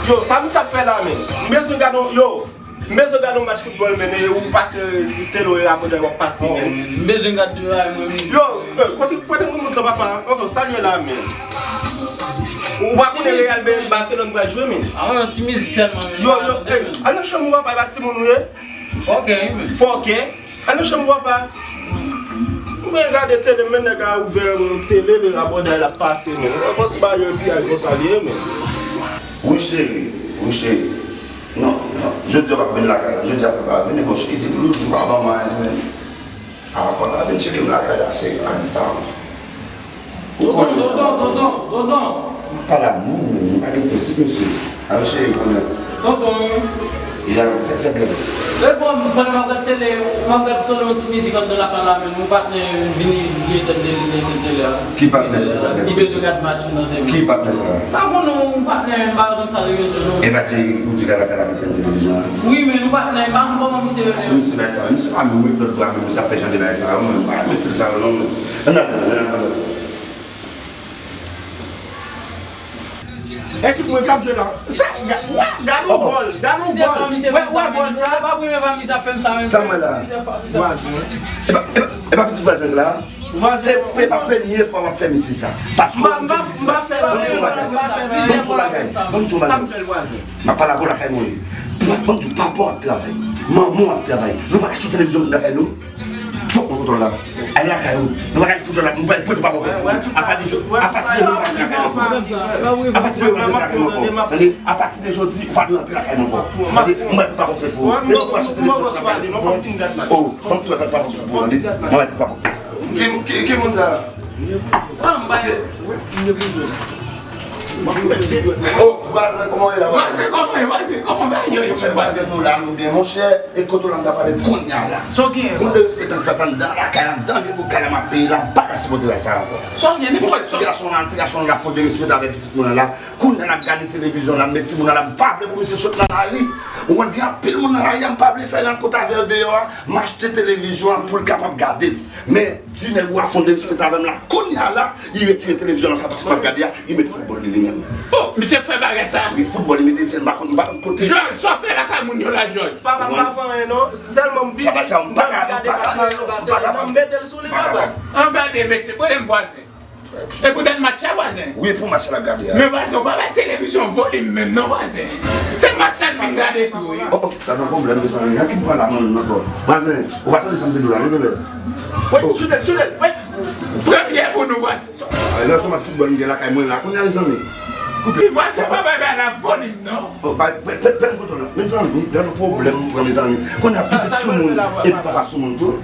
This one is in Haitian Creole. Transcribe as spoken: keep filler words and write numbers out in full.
Yo, sa misye ap fè la, men? M bezwen gade yon, yo, m bezwen gade yon match foutbòl, men, e ou pase tele w e rapòdè w ap pase, men. M bezwen gade de a, mwen menm. Yo, eh, kote, kote moun moutre papa? Oh, oh, salye la, men. Ou pa konnen Real Be-, Barcelone pral jwe, men. A, yon ti mizik sèlman, men. Yo, yo, eh, al nan chanm ou, papa, e pa timoun ou ye. Fòkè, wi, men. Fòkè. Al nan chanm ou, papa. Mwen gade tele, men nèg a ouvè yon tele, le rapòdè l ap pase, men. Mwen panse ba yo epi al konsa li ye, men. Wi, cheri, wi, cheri. Non, non, jodi a w p ap vin lakay la. Jodi a fò w ta vini, bon, cheri, depi lòt jou pa ban m anyen, men. A, fò w ta vin tcheke m lakay la, cheri, pa di sa. Ou konnen. Tonton, tonton, tonton, tonton. M ap pale a moun, men, m pa gen prensip, mesye. A, cheri, konnen. Tonton. Ya, se, se byen. E bon, pandan m ap gad tele, m ap gad tande yon ti mizik anndan lakay la, men, yon patnè vini, li etèn tele, li etèn tele a. Ki patnè sa, patnè? Li bezwen gad match nan tele. Ki patnè sa? Pa konnen, yon patnè, m pa konn sa li bezwen, non. E pa di, ou di gad lakay la, etèn televizyon an? Wi, men yon patnè, m pa konn kòman misye rele. Misye bay sa, misye pa menm ret lòt bò a, men misye ap fè jan de bagay sa yo, mwen, m pa renmen stil sa yo, non, men. Ann ale, ann ale, ann ale. Ekip mwen k ap jwe la. Sa, ga-, wa-, gade yon gòl, gade yon gòl. Wè, wè gòl sa. Se pa premye fwa misye ap fè m sa menm. Sa mwen la. Vwazen. E pa, e pa, e pa pitit vwazen la. Vwazen. Se, e pa premye fwa w ap fè misye sa. Paske m pa, m pa, m pa fè la. Ban m di yon bagay. Ban m di yon bagay. Ban m di yon bagay. Sa m fè l vwazen. M ap pale avè w lakay mwen ye. Ban m di w, papa w ap travay. Manman w ap travay. Nou pa ka sou televizyon lakay nou. Fòk mwen kontwòl la. Ay lakay ou. Nou pa ka kontwòl la. Mwen pa prete pa pòpèt pou ou. Apa de jodi, apati de jodi, ou pa antre lakay mwen ankò. Tande, apati de jodi, ou pa dwe antre lakay mwen ankò. Tande, mwen pa pòpèt pou ou. Men ou pa sou televizyon, ou pa pòpèt pou ou. Oh, ban m tou pa pòpèt pou ou, tande. Mwen pa pòpèt pou ou. Ki, ki, ki moun sa? Oh, vwazen, kòman w ye la, vwazen? Vwazen, kòman w ye, vwazen? Kòman bagay yo ye, monchè, vwazen? Vwazen, nou la, nou byen, monchè. E kote w la, m ta pale kounye a la. Sa w gen? Moun derespektan ki fèt anndan lakay la, anndan vye bouk kay la, m ap peye la, m pa ka sipòte bagay sa a ankò. Sa w gen? Monchè, ti gason la, ti gason la, fò derespektan avèk pitit moun nan la. Kounye a, l ap gade televizyon la, m met timoun nan la, m pa vle pou misye sot nan lari. Ou konn gen anpil moun nan lari a, m pa vle fè rankont avè yo deyò a, m achte televizyon an pou l kapab gade l. Men, di nèg ou a fon derespektan avè m la, kounye a la, li retire televizyon nan sa pitit m ap gade a, li met foutbòl li, li menm. Oh, misye k fè bagay sa? Wi, foutbòl li mete di, m pa konn, m pa konn kote. Jòj, sa w fè lakay moun yo la, Jòj? Papa, m pa fè anyen non. Sèlman m vini, m vin gade match la, m pa fè anyen non. M mete l sou li, papa. An gade, mesye, prele m vwazen. E poutèt match la, vwazen? Wi, pou match la, gade a. Men vwazen, ou pa bay televizyon volim menm non, vwazen. Se match la n vin gade tou, wi. Oh, oh, sa nan pwoblèm, mezanmi. Nan ki pwen la, mwen menm ankò? Vwazen, ou pa tande sa m te di w la, non, bebe? Wi, choute l, choute l, wi. Premye pou nou, vwazen. Ay, lè se match foutbòl m gen lakay mwen la, kounye a, mezanmi. Koupe. Vwazen, pa bay bagay la volim, non. Oh, bay, pè, pè, pè m kontwòl la. Mezanmi, gade yon pwoblèm m pran, mezanmi. Kounye a, pitit sou moun, epi papa sou moun tou.